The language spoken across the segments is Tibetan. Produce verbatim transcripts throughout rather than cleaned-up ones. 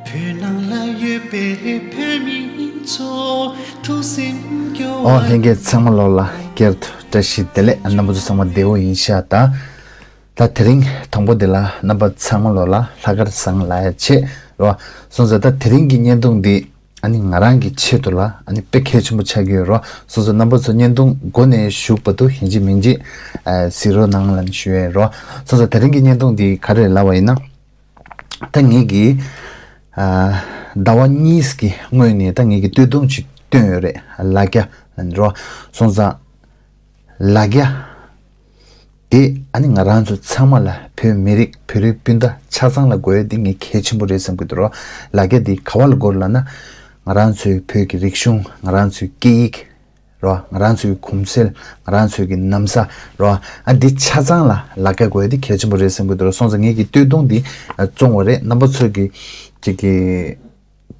བོད་ནང་ལ་ཡོད་པའི་བོད་མི་ཚོ་ཐུགས་སེམས་སྐྱོ་བ། ཨོ་ལྷན་རྒྱས་ཚང་མ་ལོག་ལ་བསྐྱར་དུ་བཀྲ་ཤིས་བདེ་ལེགས། རྣམ་པ་ཚོ་ཚང་མ་བདེ་པོ་ཡིན་ཤག་ད། ད་དེ་རིང་དང་པོ་འདི་ལ་རྣམ་པ་ཚང་མ་ལོག་ལ་ལྷག་དཀར་བཟང་ལབ་ཡ་བྱེད་རོགས། སོང་ཙང་ད་དེ་རིང་གི་བརྙན་ཐུང་འདི་ཨ་ནི་ང་རང་གི་ཆེད་དུ་ལ་ཨ་ནི་དཔེ་གལ་ཆེན་པོ་ཆགས་ཀྱི་ཡོད་རོགས། སོང་ཙང་རྣམ་པ་ཚོ་བརྙན་ཐུང་འགོ་ནས་གཞུག་བར་དུ་ཡིན་གཅིག་མིན་གཅིག་ཨ་གཟིགས་རོགས་གནང་ལབ་ཞུ་ཡ་ཡིན་རོགས། སོང་ཙང་དེ་རིང་གི་བརྙན་ཐུང་འདི་ག་རེ་ལབ་པ་ཡིན་ན། ད་ངེད་ཀྱིས་ཨ་ཟླ་བ་གཉིས་ཀྱི་སྔོན་ནས་ད་ངེད་ཀྱིས་སྟོད་ཐུང་ཅིག་བཏོན་ཡོད་རེད། ལ་རྒྱ་ལབ་ནི་རོ། སོང་ཙང་ལ་རྒྱ་དེ་ཨ་ནི་ང་རང་ཚོ་ཚང་མ་ལ་བོད་མི་རིགས་བོད་རིགས་སྤུན་ཟླ་ཆ་ཚང་ལ་དགོས་ཡ་དེ་ངས་གལ་ཆེན་པོ་རེད་བསམ་གྱི་འདུག་རོ། ལ་རྒྱ་དེ་ག་བ་ལ་དགོས་རེད་ལབ་ན། ང་རང་ཚོའི་བོད་ཀྱི་རིག་གཞུང་། ང་རང་ཚོའི་སྐད་ཡིག་རོ། ང་རང་ཚོའི་གོམས་སྲོལ། ང་རང་ཚོའི་གི་ན་བཟའ་རོ། ཨ་འདི་ཆ་ཚང་ལ་ལ་རྒྱ་དགོས་ཡ་དེ་གལ་ཆེན་པོ་རེད་བསམ་གྱི་འདུག་རོ། སོང་ཙང་ངེད་ཀྱིས་སྟོད་ཐུང་འདི་བཙོང་བ་རེད། རྣམ་པ་ཚོས་ཀྱི་ཅིག་གི་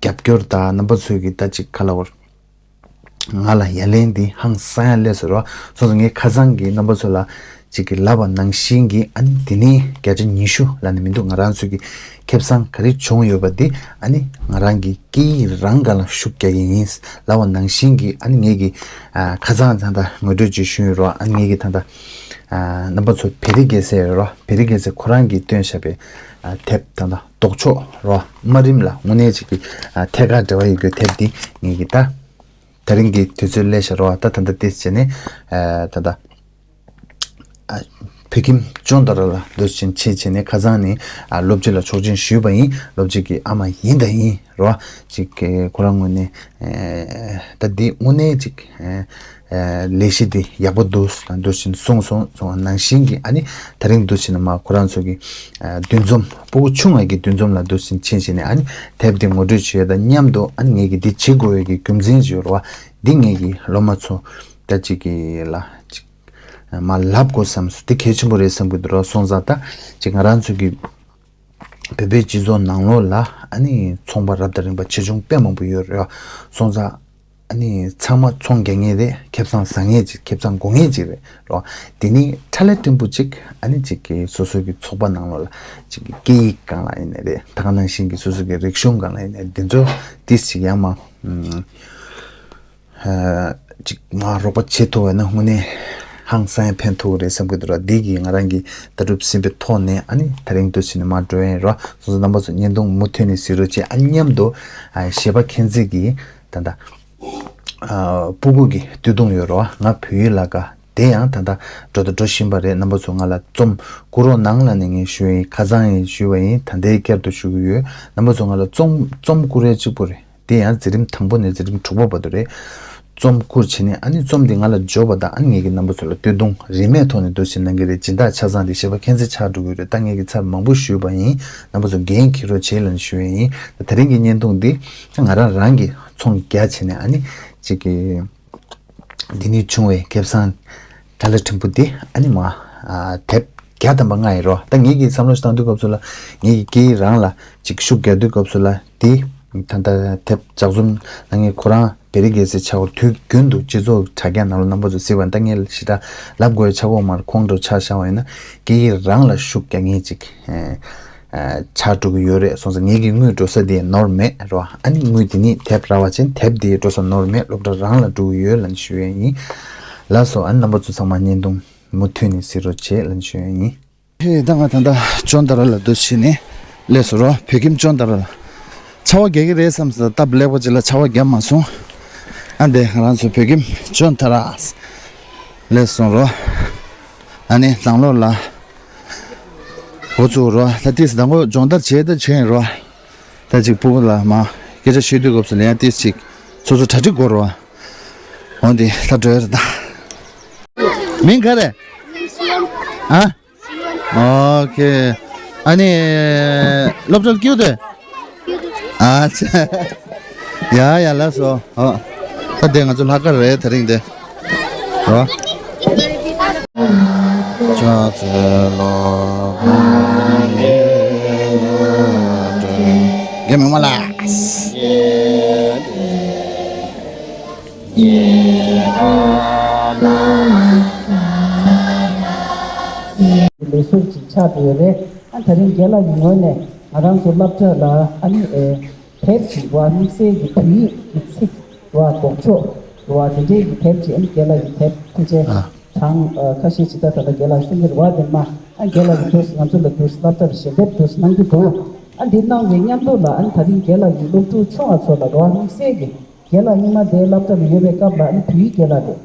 རྒྱབ་སྐྱོར་དང་རྣམ་པ་ཚོས་ཀྱི་ད་ཅིག་ག་ལབ་དགོས་རེད། ང་ལ་ཡ་ལན་འདི་ཧང་སང་ཡ་སླེབས་སོང་རོ། སོང་ཙང་ངས་ཁ་སང་གི་རྣམ་པ་ཚོ་ལ་ཅིག་གི་ལབ་པ་ནང་བཞིན་གྱི་ཨ་ནི་དེ་ནས་བརྒྱ་ཆ་ཉི་ཤུ་ལབ་ནི་མི་འདུག་ང་རང་ཚོའི་གི་ཁེ་བཟང་ག་རེ་བྱུང་ཡོད་པ་འདི་ཨ་ནི་ང་རང་གི་སྐད་ཡིག་རང་སྒང་ལ་ཤུགས་རྒྱག་གི་ཡིན་ལབ་པ་ནང་བཞིན་གྱི་ཨ་ནི་ངེད་ཀྱི་ཨ་ཁ་སང་ད་ལྟ་ངོ་སྤྲོད་ཅིག་ཞུས་ཡོད་རོ། ཨ་ནི་ངེད་ཀྱི་ད་ལྟ་ཨ་རྣམ་པ་ཚོ་བེ་རི་རྒྱལ་མཚན་ཡོད་རོ། བེ་རི་རྒྱལ་མཚན་ཁོ་རང་གིས་བཏོན་བཞག་པའི་ཨ་དེབ་ད་ལྟ་ལྡོག་ཕྱོགས་རོ། དམའ་རིམ་ལ་དངོས་གནས་ཅིག་གི་ཨ་ཐད་ཀར་འབྲེལ་བ་ཡོད་རྒྱུ་དེབ་འདི་ངེད་ཀྱི་ད། དེ་རིང་གི་དུས་ཚོད་སླེབས་ཤག་རོ། ད་ད་ལྟ་ཏིས་བྱས་ནས་ཨ་ད་ལྟ་ཨ་བོད་ཁྱིམ་ཅོན་ཏ་ར་ལ་འདུག་སེ་ཕྱིན་བྱས་ནས་ཁ་སང་ནས་ཨ་སློབ་སྤྱི་ལ་ཆོག་མཆན་ཞུས་པ་ཡིན། སློབ་སྤྱི་གི་ཨ་མ་ཡིན་དང་ཡིན་རོ། ཅིག་གི་ཁོ་རང་ངོས་ནས་ཨ་ད་འདི་དངོས་གནས་ཅིག་ཨ་ཨ་ལས་གཞི་འདི་ཡག་པོ་འདུག་ད་འདུག་སེ་གསུངས་སོང་། སོང་ནང་བཞིན་གྱི་ཨ་ནི་དེ་རིང་འདུག་སེ་ནས་མ་ཁོ་རང་ཚོ་གི་ཨ་འདུ་འཛོམས་སྤུ་གུ་ཆུང་བ་གི་འདུ་འཛོམས་ལ་འདུག་སེ་ཕྱིན་བྱས་ནས་ཨ་ནི་དེབ་འདི་ངོ་སྤྲོད་བྱེད་ཡ་དང་མཉམ་དུ་ཨ་ནི་ངེད་ཀྱིས་འདི་བྱེད་དགོས་ཡ་གི་རྒྱུ་མཚན་ཅིག་ཡོད་རེད་བ། འདི་ངེད་ཀྱི་སློབ་མ་ཚོ་ད་ཅིག་གི་ལ་ཅིག་མ་ལབ་དགོས་བསམ་སོང་། འདི་གལ་ཆེན་པོ་རེད་བསམ་གྱི་འདུག་རོགས། སོང་ཙང་ད་ཅིག་ང་རང་ཚོ་གི་བོད་པའི་སྤྱི་ཚོགས་ནང་ལོགས་ལ་ཨ་ནི་ཚོང་པ་རབ་དང་རིམ་པ་ཆེ་ཆུང་དཔེ་མང་པོ་ཡོད་རེད། སོང་ཙང་ཨ་ནི་ཚང་མ་ཚོང་རྒྱག་མཁན་རེད། ཁེ་བཟང་བཟང་མཁན་ཅིག་ཁེ་བཟང་དགོས་མཁན་ཅིག་རེད་རོ། དེ་ནི་ཁྲ་ལེ་ཕྲན་བུ་ཅིག་ཨ་ནི་ཅིག་གི་སོ་སོ་གི་ཚོགས་པ་ནང་ལོགས་ལ་ཅིག་གི་སྐད་ཡིག་སྒང་ལ་ཡིན་ནའི་རེད། ད་ག་ནང་བཞིན་གྱི་སོ་སོ་གི་རིག་གཞུང་སྒང་ལ་ཡིན་ནའི་འདི་ཚོ་ཏིས་ཅིག་ཡང་མ་ཨ་ཅིག་མ་རོགས་པ་བྱེད་ཐུབ་པ་ན་དངོས་གནས་ཧང་སང་ཡ་ཕན་ཐོགས་རེད་བསམ་གྱི་འདུག་ར། འདི་གིས་ང་རང་གི་ལྟ་གྲུབ་ཟིན་པའི་ཐོག་ནས་ཨ་ནི་དེ་རིང་འདུག་སེ་ནས་མ་འགྲོ་ཡིན་རོ། སོ་སོ་རྣམ་པ་ཚོ་བརྙན་ཐུང་མུ་མཐུད་ནས་གཟིགས་རོགས་བྱེད། ཨ་མཉམ་དུ་ཨ་གཞས་པ་མཁྱེན་བརྩེ་གིས་ད་ལྟ་ཨ་སྤུ་གུ་གི་སྟོད་ཐུང་ཡོད་རོ། ང་བོད་ཡིག་ལ་དགའ། དེ་ཡང་ད་ལྟ་འགྲོ་དང་འགྲོ་བཞིན་པ་རེད། རྣམ་པ་ཚོ་ང་ལ་རྩོམ་བསྐུར་རོགས་གནང་ལབ་ནས་ངས་ཞུ་ཡ་ཡིན། ཁ་སང་ཡང་ཞུས་པ་ཡིན། ད་ལྟའི་བསྐྱར་དུ་ཞུ་གི་ཡོད། རྣམ་པ་ཚོ་ང་ལ་རྩོམ་རྩོམ་བསྐུར་ཡ་གཅིག་པོ་རེད། དེ་ཡང་འཛིན་རིམ་དང་པོ་ནས་འཛིན་རིམ་དྲུག་པ་བར་དུ་རེད། རྩོམ་བསྐུར་བྱས་ནས་ཨ་ནི་རྩོམ་འདི་ང་ལ་འབྱོར་བ་དང་ཨ་ནི་ངེད་ཀྱིས་རྣམ་པ་ཚོ་ལ་སྟོད་ཐུང་རིན་མེད་ཐོག་ནས་འདུག་སེ་གནང་གི་རེད། སྦྱིན་བདག་ཆ་ཚང་དེ་གཞས་པ་མཁྱེན་བརྩེ་ཆགས་འགྲོ་གི་རེད། ད་ངེད་ཀྱིས་ཚར་མང་པོ་ཞུས་པ་ཡིན། རྣམ་པ་ཚོ་འགན་འཁྱེར་རོགས་བྱེད་ལབ་ནས་ཞུ་ཡ་ཡིན། ད་དེ་རིང་གི་བརྙན་ཐུང་འདི་ང་རང་རང་གིས་ཚོང་རྒྱག་བྱས་ནས་ཨ་ནི་ཅིག་གི་འདི་ནས་བྱུང་བའི་ཁེ་བཟང་ཁྲ་ལེ་ཕྲན་བུ་འདི་ཨ་ནི་མ་ཨ་དེབ་བརྒྱ་ཐམ་པ་ལྔ་ཡིན་རོ། ད་ངེད་ཀྱིས་བསམ་བློ་ཞིག་བཏང་དུས་སྐབས་སུ་ལ་ངེད་ཀྱི་སྐད་ཡིག་རང་ལ་ཅིག་ཤུགས་རྒྱག་དུས་སྐབས་སུ་ལ་འདི་ད་ལྟ་དེབ་ལྗགས་རྩོམ་གནང་མཁན་ཁོ་རང་བེ་རི་རྒྱལ་མཚན་ཆགས་པ་དུས་རྒྱུན་དུ་སྤྱི་ཚོགས་དྲ་རྒྱ་ནང་ལ་རྣམ་པ་ཚོ་གཟིགས་པ་ད་ངས་ཞེ་དྲག་ལབ་དགོས་ཡ་ཆགས་ཀྱི་ཡོད་མ་རེད། ཁོང་ཁྲོ་ཆགས་བཞག་པ་ཡིན་ན་སྐད་ཡིག་རང་ལ་ཤུགས་རྒྱག་མཁན་ཅིག་ཨ་ཆགས་འགྲོ་གི་ཡོད་རེད། སོང་ཙང་ངེད་ཀྱི་དངུལ་འགྲོ་ས་དེ་ནོར་མེད་རོ། ཨ་ནི་དངུལ་དེ་ནི་དེབ་རག་པ་ཅན་དེབ་དེ་འགྲོ་ས་ནོར་མེད། སློབ་གྲྭ་རང་ལ་འགྲོ་གི་ཡོད་ལབ་ནས་ཞུ་ཡ་ཡིན། ལགས་སོ། ཨ་ནི་རྣམ་པ་ཚོ་ཚང་མ་བརྙན་ཐུང་མུ་མཐུད་ནས་གཟིགས་རོགས་བྱེད་ལབ་ནས་ཞུ་ཡ་ཡིན། ཧེ་ད་ང་ད་ལྟ་ཅོན་ཏ་ར་ལ་འདུག་སེ་ནས་སླེབས་སོང་རོ། བོད་ཁྱིམ་ཅོན་ཏ་ར་ལ། ཆར་པ་རྒྱག་གི་རེད་བསམ་སོང་། སྟབས་ལེགས་པོ་ཅིག་ལ་ཆར་པ་རྒྱབ་མ་སོང་། ཨ་འདི་ང་རང་ཚོ་བོད་ཁྱིམ་ཅོན་ཏ་ར་སླེབས་སོང་རོ། ཨ་ནི་ནང་ལོགས་ལ་འགོ་བཙུགས་རོ། ད་ཏིས་དང་པོ་སྦྱོང་བརྡར་བྱས་ད་བྱས་ཡིན་རོ། ད་ཅིག་སྤུ་གུ་ལ་མ་སྐད་ཆ་བཤད་དུས་སྐབས་སུ་ལ་ཡང་ཏིས་ཅིག་སོ་སོ་གྲ་སྒྲིག་དགོས་རོ། འོ་འདི་ད་འགྲོ་ཡ་རེད་ད། མིང་ག་རེ། ཨ། ཨོ་ཁེ། ཨ་ནི། སློབ་གྲྭར་སྐྱོད་དེ། ཨ་ཙི། ཡ་ཡ་ལགས་སོ། ཨོ། ད་དེ་ང་ཚོ་ལྷག་དཀར་རེད་དེ་རིང་དེ། ཨོ། ཅ་ཚེ་ལོ། རྒན་མོ་མ་ལགས། ལས་ཟུར་ཅིག་ཆགས་བསྡད་ཡོད་རེད། ཨ་དེ་རིང་རྒན་ལགས་ཀྱི་ངོས་ནས་ང་རང་ཚོ་སློབ་གྲྭ་ལ་ཨ་ནི་ཨེ་ དེབ་ཅིག་བ་དམིགས་བསལ་གྱི་བོད་ཡིག་གི་ཚིག་བ་ལྡོག་ཕྱོགས་བ་དེ་འདྲའི་གི་དེབ་ཅིག་ཨ་ནི་རྒན་ལགས་ཀྱི་དེབ་ཕལ་ཆེར་ཨ་གྲངས་ཨ་ཁ་ཤས་ཅིག་ད་ད་ལྟ་རྒན་ལགས་གསུང་གི་རེད་བ། དེ་མ་ཨ་རྒན་ལགས་ཀྱི་དུས་ང་ཚོ་ལ་དུས་སློབ་གྲྭར་ཞལ་འདེབས་དུས་གནང་གི་འདུག་ཨ་འདི་གནང་བའི་མཉམ་དུ་ལ་ཨ་ནི་ད་རིང་རྒན་ལགས་ཀྱི་སློབ་ཕྲུག་ཆུང་བ་ཚོ་ལ་རོ་ཨ་དམིགས་བསལ་གྱི་རྒན་ལགས་སྔོན་མ་དེའི་སློབ་གྲྭ་ལ་ཡོད་པའི་སྐབས་ལ་ཨ་ནི་བོད་ཡིག་རྒན་ལགས་རེད་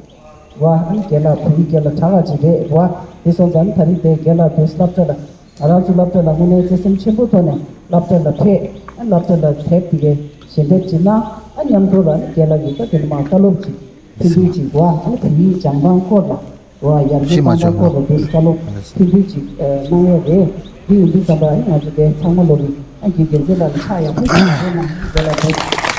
བ། ཨ་ནི་རྒན་ལགས་བོད་ཡིག་རྒན་ལགས་གྲགས་ཅིག་རེད་བ། དེ་སོང་ཙང་ཨ་ནི་ད་རིང་དེ་རྒན་ལགས་དུས་སློབ་གྲྭ་ལ་ང་རང་ཚོ་སློབ་གྲྭ་ལ་དངོས་གནས་བརྩེ་སེམས་ཆེན་པོ་ཐོག་ནས་སློབ་གྲྭ་ལ་ཕེབས། ཨ་ནི་སློབ་གྲྭ་ལ་དེབ་དེ་གའི་ཞལ་འདེབས་ཅིག་གནང་། ཨ་མཉམ་དུ་ལ་ཨ་ནི་རྒན་ལགས་ཀྱིས་ད་དེ་ནས་མར་བཀའ་སློབ་ཅིག་ཐུང་ཐུང་ཅིག་བ། ཨ་ནི་བོད་ཡིག་སྦྱང་སྟངས་སྐོར་ལ་བ་ཡར་རྒྱས་གཏོང་སྟངས་སྐོར་ལ་དུས་བཀའ་སློབ་ཐུང་ཐུང་ཅིག་གནང་ཡས་རེད། འདི་ཡིན་དུས་ཙམ་པ་ཨ་ནི་ང་ཚོ་དེ་ཚང་མ་ལོ་རེ་ཨ་རྒན་རྒན་ཚེ་ལགས་ལ་ཕྱག་ཡག་པོ་ཞིག་བྱས་ན་ཨ་ནི་དེ་ལ་དེ་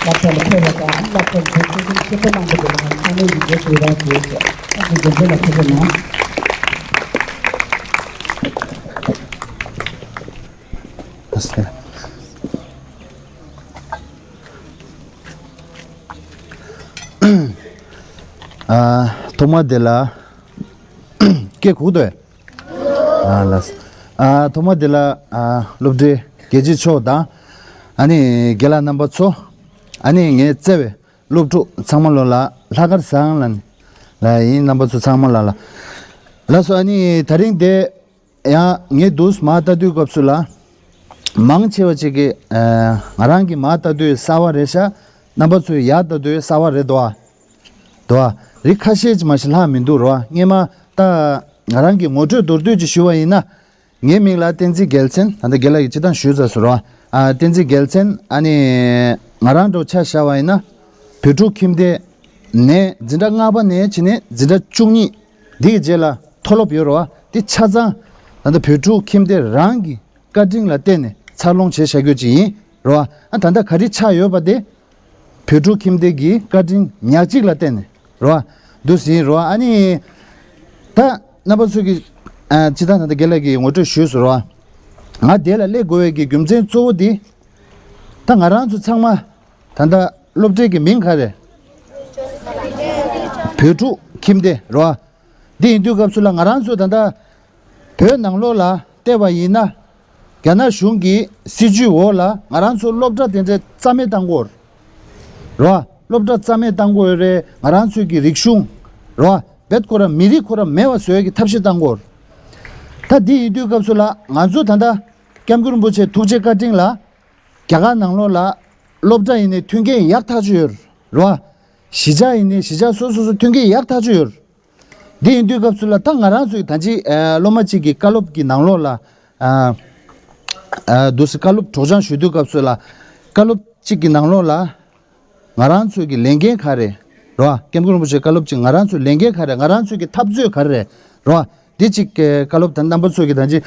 སློབ་གྲྭ་ལ་ཕེབས་པ་དང་ཨ་ནི་སློབ་གྲྭ་ལ་དེ་ཐུང་ཐུང་ཆེན་པོ་གནང་པ་དེ་ལ་ང་ཚང་མས་ཡིད་ཆེས་ཞུ་རོགས་བྱེད་ཞེས་ཨ་རྒན་རྒན་ཚེ་ལགས་ཐུགས་རྗེ་གནང་། ཨ་ཐོག་མ་དེ་ལ་སྐད་གོ་གི་འདུག་གས། ཨ་ལགས། ཨ་ཐོག་མ་དེ་ལ་ཨ་སློབ་གྲྭའི་དགེ་ཆེ་མཆོག་དང་ཨ་ནི་རྒན་ལགས་རྣམ་པ་ཚོ། ཨ་ནི་ངའི་བརྩེ་བའི་སློབ་ཕྲུག་ཚང་མ་ལོ་ལ་ལྷག་དཀར་བཟང་ལ་ལ་ཡིན། རྣམ་པ་ཚོ་ཚང་མ་ལ་ལ་ལགས་སོ། ཨ་ནི་ད་རིང་དེ་ཡང་ངས་འདུག་མར་ལྟ་དུས་སྐབས་སུ་ལ་མང་ཆེ་བ་ཅིག་གིས་ཨ་ང་རང་གིས་མར་ལྟ་དུས་གསར་བ་རེད་ཤག་རྣམ་པ་ཚོས་ཡར་ལྟ་དུས་གསར་བ་རེད་དོ། དོ། རིགས་ཁ་ཤས་ཅིག་མ་ཤེས་ལྷག་མི་འདུག་རོ། སྔས་མ་ད་ང་རང་གི་ངོ་སྤྲོད་མདོར་བསྡུས་ཅིག་ཞུ་བ་ཡིན་ན། ངའི་མིང་ལ་བསྟན་འཛིན་རྒྱལ་མཚན། ད་ལྟ་རྒན་ལགས་ཀྱིས་སྤྱིར་བཏང་ཞུས་ཚར་སོང་རོ། ཨ་བསྟན་འཛིན་རྒྱལ་མཚན། ཨ་ནི་ང་རང་འདྲ་བོ་ཆ་བཞག་པ་ཡིན་ན་བོད་ཕྲུག་ཁྱིམ་སྡེ་ནས་འཛིན་གྲྭ་ལྔ་པ་ནས་བྱས་ནས་འཛིན་གྲྭ་བཅུ་གཉིས་འདི་གི་རྗེས་ལ་མཐོ་སློབ་ཡོད་རོ། འདི་ཆ་ཚང་ད་ལྟ་བོད་ཕྲུག་ཁྱིམ་སྡེ་རང་གི་བཀའ་དྲིན་ལ་བརྟེན་ནས་འཚར་ལོངས་བྱས་བཞག་རྒྱུ་ཅིག་ཡིན་རོ། ཨ་ད་ལྟ་ག་རེ་ཆགས་ཡོད་པ་དེ་བོད་ཕྲུག་ཁྱིམ་སྡེ་གི་བཀའ་དྲིན་ཉག་གཅིག་ལ་བརྟེན་ནས་རོ། འདུག་ཟིན་རོ། ཨ་ནི་ད་རྣམ་པ་ཚོ་གི་ཨ་སྤྱིར་བཏང་ད་ལྟ་རྒན་ལགས་ཀྱིས་ངོ་སྤྲོད་ཞུས་སོང་རོ། ང་དེ་ལ་སླེབས་དགོས་པའི་གི་རྒྱུ་མཚན་གཙོ་བོ་དེ་ད་ང་རང་ཚོ་ཚང་མ་ད་ལྟ་སློབ་གྲྭའི་གི་མིང་ག་རེ། བོད་ཕྲུག་ཁྱིམ་སྡེ་རོ། འདི་ཡིན་དུས་སྐབས་སུ་ལ་ང་རང་ཚོ་ད་ལྟ་བོད་ནང་ལོགས་ལ་བལྟས་པ་ཡིན་ན། རྒྱ་ནག་གཞུང་གི་སྲིད་ཇུས་འོག་ལ་ང་རང་ཚོ་སློབ་གྲྭ་དེ་འདྲ་རྩ་མེད་བཏང་གི་ཡོད་རེད་བ། སློབ་གྲྭ་རྩ་མེད་བཏང་གི་ཡོད་རེད། ང་རང་ཚོའི་གི་རིག་གཞུང་རེད་བ། རྦད་ཁོ་རང་མི་རིགས་ཁོ་རང་མེད་པ་བཟོ་ཡག་གི་ཐབས་ཤེས་བཏང་གི་ཡོད་རེད། ད་འདི་ཡིན་དུས་སྐབས་སུ་ལ་ང་ཚོ་ད་ལྟ་སྐྱབས་མགོན་རིན་པོ་ཆེ་ཐུགས་རྗེ་བཀའ་དྲིན་ལ་རྒྱ་གར་ནང་ལོགས་ལ་སློབ་གྲྭ་ཡིན་ནའི་མཐུན་རྐྱེན་ཡག་ཐག་ཆོད་ཡོད་རེད་བ། གཞིས་ཆགས་ཡིན་ནའི་གཞིས་ཆགས་སོ་སོ་སོ་མཐུན་རྐྱེན་ཡག་ཐག་ཆོད་ཡོད་རེད། འདི་ཡིན་དུས་སྐབས་སུ་ལ་ད་ང་རང་ཚོའི་ད་ཅི་ཨ་སློབ་མ་གཅིག་གི་བཀའ་སློབ་ཀྱི་ནང་ལོགས་ལ་ཨ་ཨ་འདུག་སེ་བཀའ་སློབ་སྒྲོག་སྦྱང་ཞུ་དུས་སྐབས་སུ་ལ་བཀའ་སློབ་གཅིག་གི་ནང་ལོགས་ལ་ང་རང་ཚོའི་གི་ལས་འགན་ག་རེ་རེད་བ། སྐྱབས་མགོན་རིན་པོ་ཆེའི་བཀའ་སློབ་གཅིག་ང་རང་ཚོའི་ལས་འགན་ག་རེ། ང་རང་ཚོའི་གི་འཐབ་རྩོད་ག་རེ་རེད་བ། འདི་གཅིག་གི་བཀའ་སློབ་དང་རྣམ་པ་ཚོ་གི་ད་ཅི་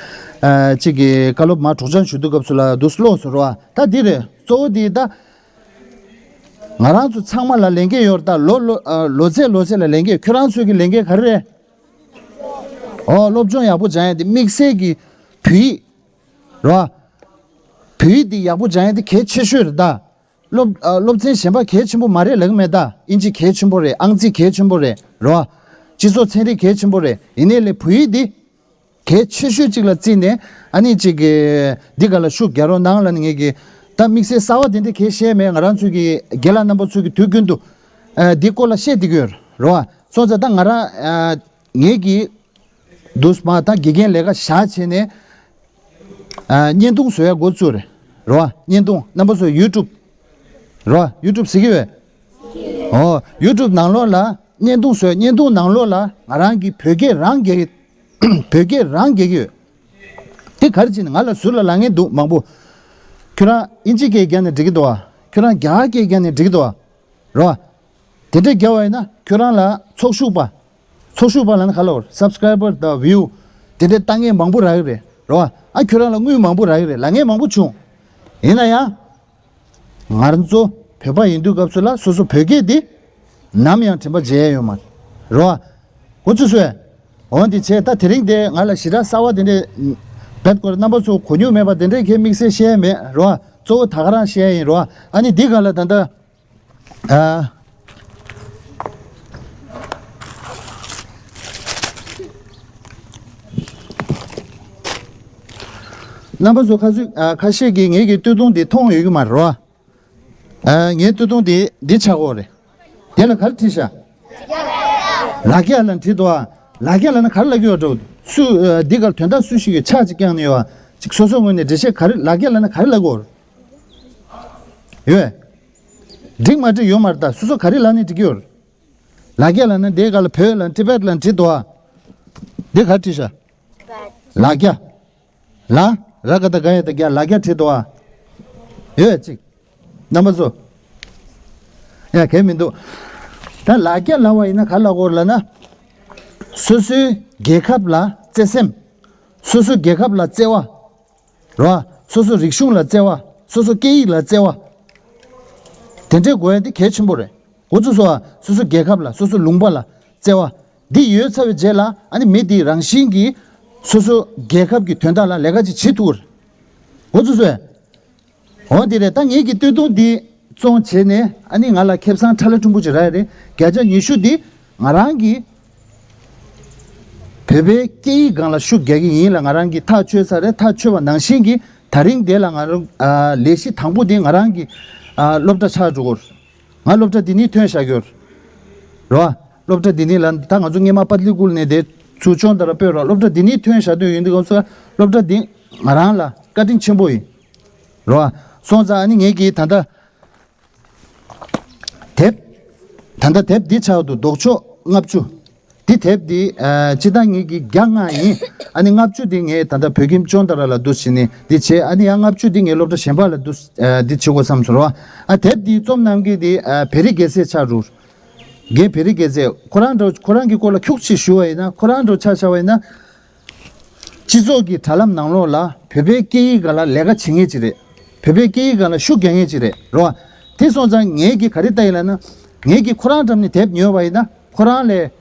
ཨ་གཅིག་གི་བཀའ་སློབ་མར་སྒྲོག་སྦྱང་ཞུ་དུས་སྐབས་སུ་ལ་འདུག་སེ་ཀློག་སོང་རེད་བ། ད་འདི་རེད། གཙོ་བོ་འདི་ད། ང་རང་ཚོ་ཚང་མ་ལ་ལས་འགན་ཡོད་རེད། ད་ལོ་ལོ་ཨ་ལོ་ཚད་ལོ་ཚད་ལ་ལས་འགན། ཁྱོད་རང་ཚོའི་གི་ལས་འགན་ག་རེ་རེད། ཨོ་སློབ་སྦྱོང་ཡག་པོ་སྦྱང་ཡ་དེ་དམིགས་བསལ་གྱི་བོད་ཡིག་རེད་བ། བོད་ཡིག་འདི་ཡག་པོ་སྦྱང་ཡ་དེ་གལ་ཆེ་ཤོས་རེད་ད། སློབ་ཨ་སློབ་ཚན་གཞན་པ་གལ་ཆེན་པོ་མ་རེད་ལབ་ཀྱི་མེད་ད། ཨིན་ཇི་གལ་ཆེན་པོ་རེད། ཨང་རྩིས་གལ་ཆེན་པོ་རེད། རེད་བ། སྤྱི་ཚོགས་ཚན་རིག་གལ་ཆེན་པོ་རེད། ཡིན་ནའི་ལས་བོད་ཡིག་འདི་གལ་ཆེ་ཤོས་གཅིག་ལ་བརྩིས་ནས་ཨ་ནི་གཅིག་གི་འདི་ག་ལ་ཤུགས་རྒྱག་རོགས་གནང་ལབ་ནས་ངེད་ཀྱི་ད་དམིགས་བསལ་གསར་བ་དེ་འདྲ་གལ་བཤད་མེད། ང་རང་ཚོའི་གི་རྒན་ལགས་རྣམ་པ་ཚོའི་གི་དུས་རྒྱུན་དུ་ཨ་འདི་སྐོར་ལ་བཤད་བསྡད་ཀྱི་ཡོད་རེད་བ། སོང་ཙང་ད་ང་རང་ཨ་ངེད་ཀྱི་འདུག་མ་ད་དགེ་རྒན་ལས་ཀ་བཞག་བྱས་ནས་ཨ་བརྙན་ཐུང་བཟོ་ཡ་འགོ་བཙུགས་རེད་རེད་བ། བརྙན་ཐུང་རྣམ་པ་ཚོ་ཡུ་ཊུབ་རེད་བ། ཡུ་ཊུབ་གཟིགས་ཀྱི་ཡོད། ཨོ་ཡུ་ཊུབ་ནང་ལོགས་ལ་བརྙན་ཐུང་བཟོས། བརྙན་ཐུང་ནང་ལོགས་ལ་ང་རང་གིས་བོད་སྐད་རང་རྒྱག་གི་བོད་སྐད་རང་རྒྱག་གི་ཡོད། དེ་ག་རེ་བྱས་ནས་ང་ལ་ཟུར་ལ་ལབ་མཁན་འདུག་མང་པོ། ཁྱོད་རང་ཨིན་ཇི་སྐད་རྒྱག་ནས་འགྲིག་གི་འདུག་བ། ཁྱོད་རང་རྒྱ་གར་སྐད་རྒྱག་ནས་འགྲིག་གི་འདུག་བ། རེད་བ། དེ་འདྲ་རྒྱག་པ་ཡིན་ན་ཁྱོད་རང་ལ་ཚོགས་ཞུགས་པ། ཚོགས་ཞུགས་པ་ལབ་ན་ག་ལ་བར་སབ་སི་ཀ་རའི་བར་དང་བིའུ་དེ་འདྲ་བཏང་མཁན་མང་པོ་རག་གི་རེད། རེད་བ། ཨ་ཁྱོད་རང་ལ་དངུལ་མང་པོ་རག་གི་རེད་ལབ་མཁན་མང་པོ་བྱུང་། ཡིན་ན་ཡང་། ང་རང་ཚོ་བོད་པ་ཡིན་དུས་སྐབས་སུ་ལ་སོ་སོ་བོད་སྐད་འདི་ནམ་ཡང་དྲན་པ་བརྗེད་ཡ་ཡོད་མ་རེད། རེད་བ། འོ་ཚོད་བཟོས། འོ་འདི་བྱས་ད་དེ་རིང་དེ་ང་ལ་ཞེ་དྲག་གསར་བ་དེ་འདྲས་རྦད་ཁོ་རང་རྣམ་པ་ཚོ་གོ་མྱོང་མེད་པ་དེ་འདྲས་ཁྱེད་དམིགས་བསལ་བཤད་ཡ་མེད་རེད་བ། གཙོ་བོ་ད་ག་རང་བཤད་ཡ་ཡིན་རེད་བ། ཨ་ནི་འདི་ག་ལ་ད་ལྟ་ཨ། རྣམ་པ་ཚོ་ཁ་ཚུད་ཨ་ཁ་ཤས་ཀྱིས་ངེད་ཀྱི་སྟོད་ཐུང་འདི་མཐོང་ཡོད་ཀྱི་མ་རེད་བ། ཨ། ངའི་སྟོད་ཐུང་དེ་འདི་ཆགས་ཀྱི་ཡོད་རེད། དེ་ལ་ག་རེ་བྲིས་ཤག་ལ་རྒྱ་ལབ་བྲིས་འདུག་ཨ། ལ་རྒྱ་ལབ་ན་ག་རེ་ལབ་ཀྱི་ཡོད་འགྲོ། སུ། ཨ། འདི་གར་དོན་དག་སུ་ཞིག་གིས་ཕྱག་ཅིག་བརྐྱངས་ནས་ཡོད་ཨ། ཅིག་སོ་སོའི་ངོས་ནས་འགྲེལ་བཤད་ག་རེ། ལ་རྒྱ་ལབ་ན་ག་རེ་ལབ་ཀྱི་ཡོད་རེད། ཡོད། འགྲིག་མ་འགྲིག་ཡོད་མ་རེད་ད། སོ་སོ་ག་རེ་ལབ་ནས་འགྲིག་གི་ཡོད་རེད། ལ་རྒྱ་ལབ་ན་འདི་ག་ལ་བོད་ལ་ཊི་བེཊ་ལབ་བྲིས་འདུག་ཨ། འདི་ག་རེ་བྲིས་ཤག་ལ་རྒྱ། ལ། ར་ག་བཏགས་རྒ་ཡ་བཏགས་རྒྱ། ལ་རྒྱ་བྲིས་འདུག་ཨ། ཡོད་ཅིག་རྣམ་པ་ཚོ། ཡ། གལ་མི་འདུག་ད་ལ་རྒྱ་ལབ་པ་ཡིན་ན་ག་རེ་ལབ་དགོས་རེད་ལབ་ན། སོ་སོའི་རྒྱལ་ཁབ་ལ་བརྩེ་སེམས། སོ་སོའི་རྒྱལ་ཁབ་ལ་བརྩེ་བ། རེད་བ། སོ་སོའི་རིག་གཞུང་ལ་བརྩེ་བ། སོ་སོའི་སྐད་ཡིག་ལ་བརྩེ་བ། དེ་འདྲའི་དགོས་ཡ་དེ་གལ་ཆེན་པོ་རེད། འོ་ཚོ་སོ། སོ་སོའི་རྒྱལ་ཁབ་ལ། སོ་སོའི་ལུང་པ་ལ་བརྩེ་བ། འདི་ཡོད་ཚར་བའི་རྗེས་ལ་ཨ་ནི་མི་དེས་རང་བཞིན་གྱིས་སོ་སོ་རྒྱལ་ཁབ་ཀྱི་དོན་དག་ལ་ལས་ཀ་ཅིག་བྱེད་ཐུབ་ཀྱི་རེད། འོ་ཚོ་སོ། འོ་འདི་རེད། ད་ངེད་ཀྱི་སྟོད་ཐུང་འདི་བཙོང་བྱས་ནས་ཨ་ནི་ང་ལ་ཁེ་བཟང་ཁྲ་ལ་ཁྲུམ་པོ་ཅིག་རག་ཡ་རེད། བརྒྱ་ཆ་ཉི་ཤུ་འདི་ང་རང་གིས་བོད་པའི་སྐད་ཡིག་སྒང་ལ་ཤུགས་རྒྱག་གི་ཡིན་ལབ། ང་རང་གིས་ཐག་ཆོད་ཚར་རེད། ཐག་ཆོད་པ་ནང་བཞིན་གྱིས་ད་རིང་འདི་ལ་ང་རང་། ཨ། ལས་གཞི་དང་པོ་འདི་ང་རང་གི། ཨ། སློབ་གྲྭ་ཆགས་འགྲོ་གི་ཡོད་རེད། ང་སློབ་གྲྭ་འདི་ནས་ཐོན་བཞག་གི་ཡོད་རེད། རེད་བ། སློབ་གྲྭ་འདི་ནས་ལ་ད་ང་ཚོ་སྔོན་མ་པ་ཏི་ལི་ཀུལ་ནས་དེ་ཚུར་ཅོན་ཏ་ར་སྤོས་རོགས། སློབ་གྲྭ་འདི་ནས་ཐོན་བཞག་དུས་ཡིན་དུས་སྐབས་སུ་སློབ་གྲྭ་འདི་ང་རང་ལ་བཀའ་དྲིན་ཆེན་པོ་ཡིན། རེད་བ། སོང་ཙང་ཨ་ནི་ངེད་ཀྱིས་ད་ལྟ་དེབ། ད་ལྟ་དེབ་འདི་ཆགས་འདུག་ལྡོག་ཕྱོགས་ལྔ་བཅུ། འདི་དེབ་འདི། ཨ། སྤྱིར་བཏང་ངེད་ཀྱིས་བརྒྱ་ལྔ་ཡིན། ཨ་ནི་ལྔ་བཅུ་འདི་ངས་ད་ལྟ་བོད་ཁྱིམ་ཅོན་ཏ་ར་ལ་འདུག་སེ་བྱས་ནས་འདི་བྱས། ཨ་ནི་ཡང་ལྔ་བཅུ་འདི་ངས་སློབ་གྲྭ་གཞན་པ་ལ་འདུག་ཨ། འདི་བྱེད་དགོས་བསམ་སོང་རོ། ཨ། དེབ་འདི་རྩོམ་གནང་མཁན་འདི། ཨ། བེ་རི་རྒྱལ་མཚན་ཆགས་འགྲོ། རྒན་བེ་རི་རྒྱལ་མཚན། ཁོ་རང་འདྲ་ཁོ་རང་གི་སྐོར་ལ་ཁྱུག་ཅིག་ཞུ་བ་ཡིན་ན། ཁོ་རང་འདྲ་ཆ་བཞག་པ་ཡིན་ན། སྤྱི་ཚོགས་ཀྱི་དྲ་ལམ་ནང་ལོགས་ལ་བོད་པའི་སྐད་ཡིག་སྒང་ལ་ལས་ཀ་བྱེད་མཁན་ཅིག་རེད། བོད་པའི་སྐད་ཡིག་སྒང་ལ་ཤུགས་རྒྱག་མཁན་ཅིག་རེད་རོ། དེ་སོང་ཙང་ངེད་ཀྱིས་ག་རེ་ལྟ་ཡིན་ལབ་ན། ངེད་ཀྱིས་ཁོ་རང་འགྲམ་ནས་དེབ་ཉོས་པ་ཡིན་ན་ཁོ་རང་ལ་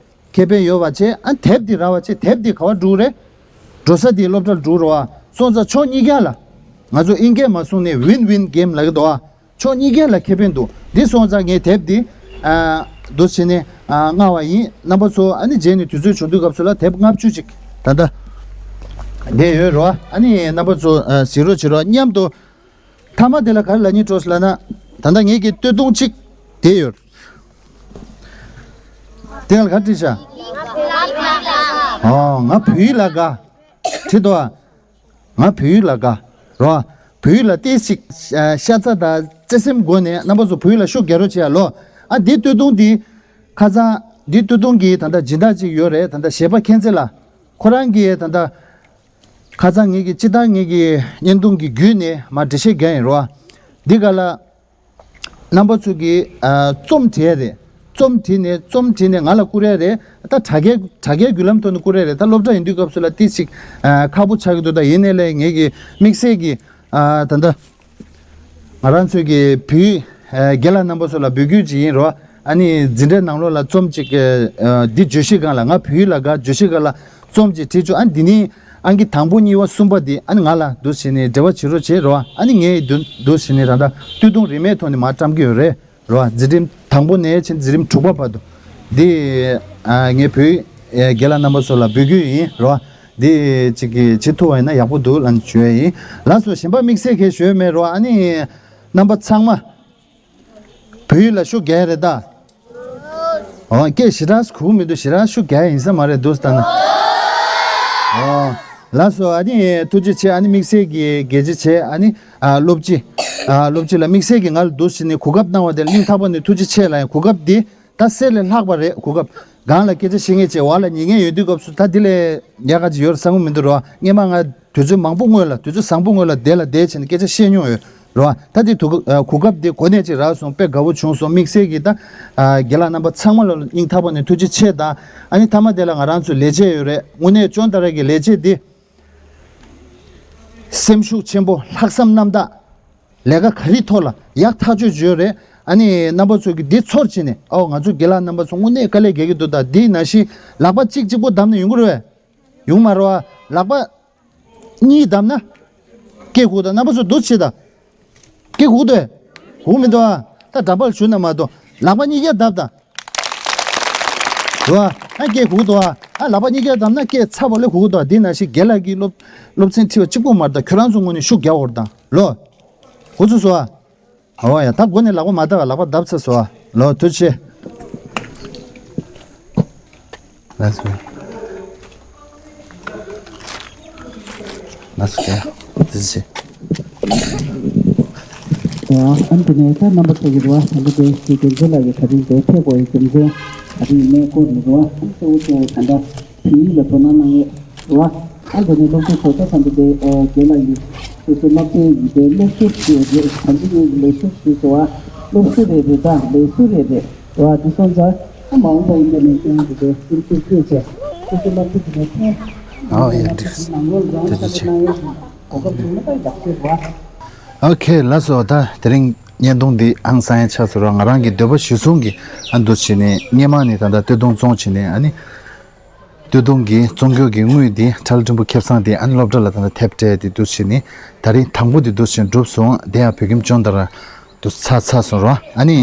ཁེ་ཕན་ཡོད་པ་བྱས། ཨ། དེབ་འདི་རག་པ་བྱས། དེབ་འདི་ག་པར་འགྲོ་གི་རེད། འགྲོ་ས་འདི་སློབ་གྲྭར་འགྲོ་གི་རེད་བ། སོང་ཙང་ཕྱོགས་གཉིས་ཀ་ལ། ང་ཚོ་ཨིན་སྐད་མ་གསུངས་ནས་ཝིན་ཝིན་གེམ་ལབ་ཀྱི་འདུག་བ། ཕྱོགས་གཉིས་ཀ་ལ་ཁེ་ཕན་འདུག་འདི་སོང་ཙང་ངས་དེབ་འདི། ཨ། འདུག་སེ་བྱས་ནས། ཨ། མངགས་པ་ཡིན། རྣམ་པ་ཚོ་ཨ་ནི་རྗེས་ནས་དུས་ཚོད་བྱུང་དུས་སྐབས་སུ་ལ་དེབ་ལྔ་བཅུ་ཅིག་ད་ལྟ་བསྡད་ཡོད་རོ། ཨ་ནི་རྣམ་པ་ཚོ། ཨ། གཟིགས་རོགས་བྱེད་རོགས། མཉམ་དུ་མཐའ་མ་དེ་ལ་ག་རེ་ལབ་སྙིང་བྲོ་སོང་ལབ་ན། ད་ལྟ་ངེད་ཀྱི་སྟོད་ཐུང་གཅིག་བསྡད་ཡོད། དེ་ལ་ག་རེ་བྲིས་ཤག་ཨོ། ང་བོད་ཡིག་ལ་དགའ། བྲིས་འདུག་ཨ། ང་བོད་ཡིག་ལ་དགའ། རོ། བོད་ཡིག་ལ་ཏོག་ཙམ། ཨ། ཤ་ཚ་དང་བརྩེ་སེམས་སྒོ་ནས་རྣམ་པ་ཚོ་བོད་ཡིག་ལ་ཤུགས་རྒྱག་རོགས་བྱེད་ཡ་ལོ། ཨ། འདི་སྟོད་ཐུང་འདི། ཁ་སང་འདི་སྟོད་ཐུང་གི་ད་ལྟ་སྦྱིན་བདག་ཅིག་ཡོད་རེད། ད་ལྟ་གཞས་པ་མཁྱེན་བརྩེ་ལགས། ཁོ་རང་གིས་ད་ལྟ་ཁ་སང་ངེད་ཀྱི་སྤྱིར་བཏང་ངེད་ཀྱི་བརྙན་ཐུང་གི་བརྒྱུད་ནས་མར་འགྲེལ་བཤད་རྒྱག་ཡིན་རོ། འདི་ག་ལ། རྣམ་པ་ཚོ་གིས། ཨ། རྩོམ་བྲིས་རེད། རྩོམ་བྲིས་ནས། རྩོམ་བྲིས་ནས་ང་ལ་བསྐུར་ཡ་རེད། ད་དྲ་རྒྱའི། དྲ་རྒྱའི་བརྒྱུད་ལམ་ཐོག་ནས་བསྐུར་ཡ་རེད། ད་སློབ་གྲྭ་ཡིན་དུས་སྐབས་སུ་ལ་ཏོག་ཙམ། ཨ། ཁག་པོ་ཆགས་ཀྱི་འདུག་ད་ཡིན་ནའི་ལས་ངེད་ཀྱི་དམིགས་བསལ་གྱི། ཨ། ད་ལྟ་ང་རང་ཚོའི་གི་བོད། ཨ། རྒན་ལགས་རྣམ་པ་ཚོ་ལ་འབོད་སྐུལ་ཅིག་ཡིན་རོ། ཨ་ནི་འཛིན་གྲྭའི་ནང་ལོགས་ལ་རྩོམ་ཅིག་ཨ། འདི་བརྗོད་གཞི་སྒང་ལ། ང་བོད་ཡིག་ལ་དགའ། བརྗོད་གཞི་སྒང་ལ་རྩོམ་ཅིག་བྲིས་བཅུག་ཨ། འདི་ནི་ཨང་ཀི་དང་པོ་གཉིས་པ་གསུམ་པ་འདི་ཨ་ནི་ང་ལ་འདུག་སེ་བྱས་ནས་འབྲེལ་བ་བྱེད་རོགས་བྱེད་རོ། ཨ་ནི་ངས་འདུག་འདུག་སེ་བྱས་ནས་ད་ལྟ་སྟོད་ཐུང་རིན་མེད་ཐོག་ནས་མར་བཀྲམ་གྱི་ཡོད་རེད་རོ། འཛིན་རིམ་དང་པོ་ནས་ཕྱིན་འཛིན་རིམ་དྲུག་པ་བར་དུ། འདི། ཨ། ངས་བོད། ཨ། རྒན་ལགས་རྣམ་པ་ཚོ་ལ་འབོད་སྐུལ་ཡིན་རོ། འདི་ཅིག་གི་བྱེད་ཐུབ་པ་ཡིན་ན་ཡག་པོ་འདུག་ལབ་ཞུ་ཡ་ཡིན། ལགས་སོ། གཞན་པ་དམིགས་བསལ་གང་ཞུ་ཡ་མེད་རོ། ཨ་ནི་རྣམ་པ་ཚང་མ་བོད་ཡིག་ལ་ཤུགས་རྒྱག་ཡ་རེད་ད། ཨོ། སྐད་ཞེ་དྲག་གོ་གི་མི་འདུག་ཞེ་དྲག་ཤུགས་རྒྱག་ཡ་ཡིན་ས་མ་རེད་འདུག་ལྟ་ན། ཨོ། ལགས་སོ། ཨ་ནི་ཐུགས་རྗེ་ཆེ། ཨ་ནི་དམིགས་བསལ་གྱི་དགེ་རྒན་བྱས། ཨ་ནི། ཨ། སློབ་སྤྱི། ཨ། སློབ་སྤྱི་ལགས་དམིགས་བསལ་གྱི་ང་ལ་འདུག་སེ་བྱས་ནས་གོ་སྐབས་གནང་བ་དེ་ལ་སྙིང་ཐག་པ་ནས་ཐུགས་རྗེ་ཆེ་ལབ་ཡིན། གོ་སྐབས་འདི་ད་གསེར་ལས་ལྷག་པ་རེད། གོ་སྐབས། སྒང་ལ་སྐད་ཆ་བཤད་མཁན་བྱས། འོག་ལ་ཉན་མཁན་ཡོད་དུས་སྐབས་སུ་ད་འདི་ལས་ཡག་ག་ཅིག་ཡོད་བསམ་གྱི་མི་འདུག་རོ། སྔོན་མ་ང་དུས་ཚོད་མང་པོ་སྔོན་ལ། དུས་ཚོད་བཟང་པོ་སྔོན་ལ་དེ་ལ་བསྡད་བྱས་ནས་སྐད་ཆ་བཤད་མྱོང་ཡོད་རོ། ད་འདི་དུ། ཨ། གོ་སྐབས་འདི་གོ་གནས་ཅིག་རག་སོང་། དཔེ་དགའ་བོ་བྱུང་སོང་། དམིགས་བསལ་གྱི་ད། ཨ། རྒན་ལགས་རྣམ་པ་ཚང་མ་ལ་སྙིང་ཐག་པ་ནས་ཐུགས་རྗེ་ཆེ་དང་། ཨ་ནི་མཐའ་མ་དེ་ལ་ང་རང་ཚོའི་ལས་བྱེད་ཡོད་རེད། དངོས་གནས་ཅོན་ཏ་ར་གི་ལས་བྱེད་འདི་སེམས་ཤུགས་ཆེན་པོ། ལྷག་བསམ་རྣམ་དག་ལས་ཀ་ག་རེའི་ཐོག་ལ་ཡག་ཐག་ཆོད་ཡོད་རེད། ཨ་ནི་རྣམ་པ་ཚོ་གིས་འདི་ཚོར་བྱས་ནས། ཨོ། ང་ཚོ་རྒན་ལགས་རྣམ་པ་ཚོ་དངོས་གནས་དཀའ་ལས་རྒྱག་གི་འདུག་ད་འདི་ནང་བཞིན་ལག་པ་གཅིག་གཅིག་པོ་བརྡབས་ན་ཡོང་གི་རེད་པས། ཡོང་མ་རེད་པ། ལག་པ་གཉིས་བརྡབས་ན་སྐད་གོ་གི་འདུག་རྣམ་པ་ཚོ་འདུག་སེ་བྱེད་དང་། སྐད་གོ་གི་འདུག་གས། གོ་གི་མི་འདུག་ཨ། ད་འདྲ་པར་ཞུ་ན་མ་གཏོགས་ལག་པ་གཉིས་ཀ་བརྡབས་དང་། འདུག་ཨ། ཨ། སྐད་གོ་གི་འདུག་ཨ། ཨ། ལག་པ་གཉིས་ཀ་བརྡབས་ན་སྐད་ཚ་པོ་ལས་གོ་གི་འདུག་ཨ། འདི་ནང་བཞིན་རྒན་ལགས་ཀྱིས་སློབ་སློབ་ཚན་ཁྲིད་པ་གཅིག་པོ་མ་རེད། ད་ཁྱོད་རང་ཚོ་ངོས་ནས་ཤུགས་རྒྱག་དགོས་རེད་དང་། ལོ། གོ་ཚོད་སོང་ཨ། ཨོ་ཡ། ད་སྒོ་ནས་ལག་པ་མ་བརྡབ། ལག་པ་བརྡབ་ཚར་སོང་། ལོ་ཐུགས་རྗེ་ཆེ། ལགས་སོ། ལགས་སོ། ཐུགས་རྗེ་ཆེ། ཨ་ནི་དེ་ནས་ད་རྣམ་པ་ཚོ་གི་རེད་བ། ད་ལྟ་དེ་དེ་རྒན་ཚོ་ལགས་ཀྱིས་ག་རེ་འདི་ཕེབས་དགོས་ཡོད་རྒྱུ་མཚན་ག་རེ་ཡིན་མིན་སྐོར་ལ་རེད་བ། ཨ་ནི་གཙོ་བོ་གཙོ་བོ་ད་ལྟ་བོད་ཡིག་ལ་དོ་སྣང་གནང་ཡས་རེད་བ། ཨ་ནི་དེ་ནས་སློབ་ཕྲུག་ཚོ་ད་ད་ལྟ་དེ་ཨ་རྒན་ལགས་ཀྱིས་སོ་སོའི་སློབ་ཚན་ཡིན་པའི་ལེགས་སུ་ཞུ་ཡས་རེད། གང་ཅི་ཡིན་ལེགས་སུ་ཞུ་སོང་བ། སློབ་གསོ་རེད་རེད། ད་ལེགས་གསོ་རེད་རེད་བ། འདི་སོང་ཙང་ཨ་མ་འོངས་པ་ཡིན་པ་ནས་ཀྱང་འདི་འདྲའི་སེམས་ཤུགས་སྐྱེད་བྱས་སོ་སོའི་སློབ་ཕྲུག་དེ་ནས་ཕན་ཨོ་ཡ། འདི་ནང་ལོགས་རང་ཐུགས་རྒྱབ་རྗེ་ཆེ། སྐྱོར་གནང་ཡས་ཀྱི་གོ་སྐབས་བྱུང་ན་ད་ཡག་ཤོས་རེད་བ། ཨོ་ཁེ། ལགས་སོ། ད་དེ་རིང་བརྙན་ཐུང་འདི་ཧང་སང་ཡ་ཆགས་སོང་ར། ང་རང་གི་འདོད་པ་གཞིར་བཟུང་གིས་ཨ་འདུག་བྱས་ནས་སྔས་མ་ནས་ད་ལྟ་སྟོད་ཐུང་བཙོང་བྱས་ནས། ཨ་ནི་སྟོད་ཐུང་གི་བཙོང་རྒྱུ་གི་དངུལ་འདི་ཁྲ་ལ་ཕྲན་བུ་ཁེ་བཟང་དེ་ཨ་ནི་སློབ་གྲྭ་ལ་ད་ལྟ་ཐེབས་སྤྲད་དེ་འདུག་བྱས་ནས། ད་རིང་དང་པོ་དེ་འདུག་བྱས་ནས་གྲུབ་སོང་། དེ་ཡང་བོད་ཁྱིམ་སྤྱོད་བརྡར་དུ་ཚར་ཚར་སོང་ར། ཨ་ནི་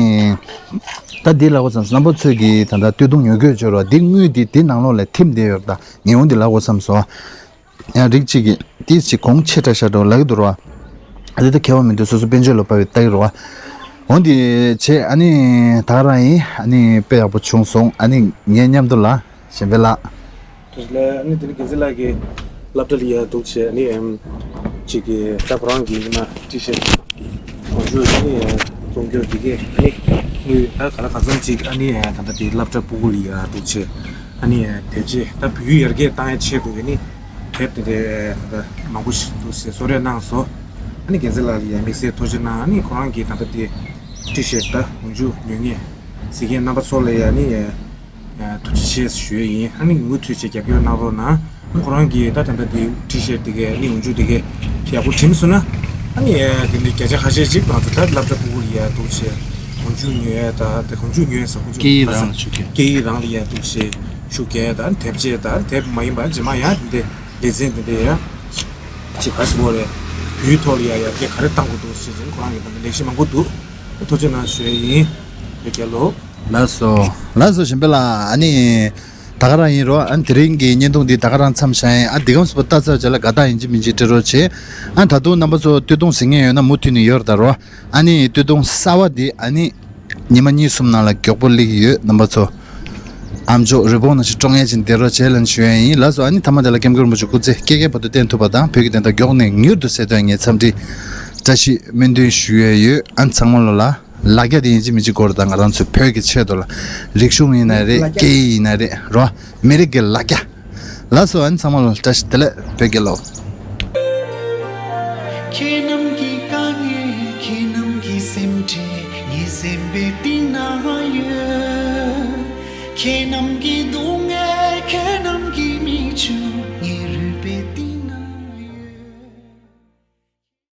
ད་འདི་ལབ་དགོས་བསམ། རྣམ་པ་ཚོས་ཀྱིས་ད་ལྟ་སྟོད་ཐུང་ཉོ་དགོས་བྱུང་ར། འདི་དངུལ་འདི་འདི་ནང་ལོགས་ལ་ཐིམ་བསྡད་ཡོད་ར། ད་ངས་འོ་འདི་ལབ་དགོས་བསམ་སོང་། ཡང་རིགས་གཅིག་གིས་ཏིས་ཅིག་གོང་ཆེ་དྲགས་ཤག་འགྲོ་ལབ་ཀྱི་འདུག་ར། ཨ་དེ་ད་ཁྱད་པར་མི་འདུག། སོ་སོ་དཔལ་འབྱོར་ལ་དཔག་པའི་རྟགས་རེད་བ། འོ་འདི་བྱས། ཨ་ནི་ད་ག་རང་ཡིན། ཨ་ནི་དཔེ་ཡག་པོ་བྱུང་སོང་། ཨ་ནི་ངའི་མཉམ་དུ་ལ་གཞན་ཕན་ལགས། དེ་ལ་ཨ་ནི་དེ་ནི་རྒན་ཚེ་ལགས་ཀྱི་སློབ་གྲྭ་ལ་ཡ་འདུག་བྱས། ཨ་ནི་ཨེམ་ཅིག་གི་ད་ཁོ་རང་གི་ཉི་མ་ཊི་ཤར་ཊི་གོན་ཆོག་ཨ་ནི་བཙོང་རྒྱུ་དེ་གས། ཨ་ནི་དངུལ་ད་ག་ལ་ག་ཚོད་ཅིག་ཨ་ནི་ད་ལྟ་དེ་སློབ་གྲྭ་སྤུ་གུ་ལ་ཡ་འདུག་བྱས། ཨ་ནི་དེབ་ཆས་ད་བོད་ཡིག་ཡར་རྒྱས་བཏང་ཡ་ཆེད་དུ་ཨ་ནི་དེབ་དེ་འདྲའི་ད་ལྟ་མང་པོ་ཞིག་འདུག་བྱས་གསོལ་རས་གནང་སོང་། ཨ་ནི་རྒན་ཚེ་ལགས་ལ་ཡ་དམིགས་བསལ་ཐུགས་རྗེ་གནང་། ཨ་ནི་ཁོ་རང་གིས་ད་ལྟ་དེ་ཊི་ཤར་ཊི་ད་འོག་འཇུག་ཉོ་མཁན་གཟིགས་མཁན་རྣམ་པ་ཚོ་ལ་ཡ་ཨ་ནི་ཐུགས་རྗེ་ཆེ་ཞུ་ཡས་ཡིན། ཨ་ནི་མུ་མཐུད་བྱས་རྒྱབ་སྐྱོར་གནང་རོགས་གནང་། ཁོ་རང་གིས་ད་ད་ལྟ་དེ་ཊི་ཤར་ཊི་དེ་གས་ཨ་ནི་འོག་འཇུག་དེ་གས་ཡག་པོ་བྲིས་སོང་ན། ཨ་ནི་དེ་ནི་བརྒྱ་ཆ་ཁ་ཤས་ཅིག་ང་ཚོ་ད་སློབ་གྲྭ་སྤུ་གུ་ལ་ཡ་འདུག་བྱས་འོག་འཇུག་ཉོ་ཡས་ད་དེ་འོག་འཇུག་ཉོ་ཡས་ཟེར། འོག་འཇུག་སྐད་ཡིག་རང་ལ་ཤུགས་རྒྱག་སྐད་ཡིག་རང་ལ་ཡ་འདུག་བྱས་ཤུགས་རྒྱག་ཡས་ད། ཨ་ནི་དེབ་ཆས་ད་དེབ་མ་ཡིན་པ་རྗེས་མ་ཡང་དེ་འདྲའི་ལེ་ཚན་དེ་འདྲའི་ཡ་ཅིག་ག་རེ་ཟེར་དགོས་རེད། བོད་ཡིག་ཐོག་ལ་ཡ་ཡར་རྒྱས་ག་རེ་གཏང་དགོས་འདུག་ཟེར་བྱས་ཁོ་རང་གིས་ད་ལྟ་ལས་གཞི་མང་པོ་འདུག། ཐུགས་རྗེ་གནང་ཞུ་ཡས་ཡིན། བོད་རྒྱལ་ལོ། ལགས་སོ། ལགས་སོ། གཞན་ཕན་ལགས། ཨ་ནི་ད་ག་རང་ཡིན་རོ། ཨ་ནི་དེ་རིང་གི་བརྙན་ཐུང་འདི་ད་ག་རང་མཚམས་བཞག་ཡིན། ཨ་འདི་གམ་སུ་པ་ལྟ་ཚར་རྗེས་ལ་དགའ་རྟགས་ཡིན་གཅིག་མིན་གཅིག་སྤྲད་རོགས་བྱེད། ཨ་ད་དུང་རྣམ་པ་ཚོ་སྟོད་ཐུང་གཟིགས་མཁན་ཡོད་ན་མུ་མཐུད་ནས་ཡོད་རེད་ད་རོ། ཨ་ནི་སྟོད་ཐུང་གསར་བ་འདི་ཨ་ནི་ཉི་མ་གཉིས་གསུམ་ནང་ལ་མགྱོགས་པོ་སླེབས་ཀྱི་ཡོད། རྣམ་པ་ཚོ་ཨ་མཆོག་རི་བོང་ནང་བཞིན་ཀྲོང་ངེ་ཅིག་བསྡད་རོགས་བྱེད་ལབ་ཞུ་ཡ་ཡིན། ལགས་སོ། ཨ་ནི་མཐའ་མ་དེ་ལ་སྐྱབས་མགོན་རིན་པོ་ཆེ་སྐུ་ཚེ་བསྐལ་བརྒྱའི་བར་དུ་བརྟན་ཐུབ་པ་དང་། བོད་ཀྱི་བདེན་མཐའ་མགྱོགས་ནས་མྱུར་དུ་གསལ་ཐུབ་ངས་འཚམས་འདྲི་བཀྲ་ཤིས་སྨོན་འདུན་ཞུ་ཡ་ཡོད། ཨ་ཚང་མ་ལོ་ལ་ལ་རྒྱ་དེ་ཡིན་གཅིག་མིན་གཅིག་དགོས་རེད། ད་ང་རང་ཚོའི་བོད་ཀྱི་ཆེད་དུ་ལ་རིག་གཞུང་ཡིན་ན་རེད། སྐད་ཡིག་ཡིན་ན་རེད་རོ། མི་རིགས་ཀྱི་ལ་རྒྱ། ལགས་སོ། ཨ་ནི་ཚང་མ་ལ་བཀྲ་ཤིས་བདེ་ལེགས། བོད་རྒྱལ་ལོ། ཁྱེད་རྣམས་ཀྱི་དཀའ་ངལ། ཁྱེད་རྣམས་ཀྱི་སེམས་ཁྲལ་ངའི་སེམས་པའི་གཏིང་ན་ཡོད། ཁྱེད་རྣམས་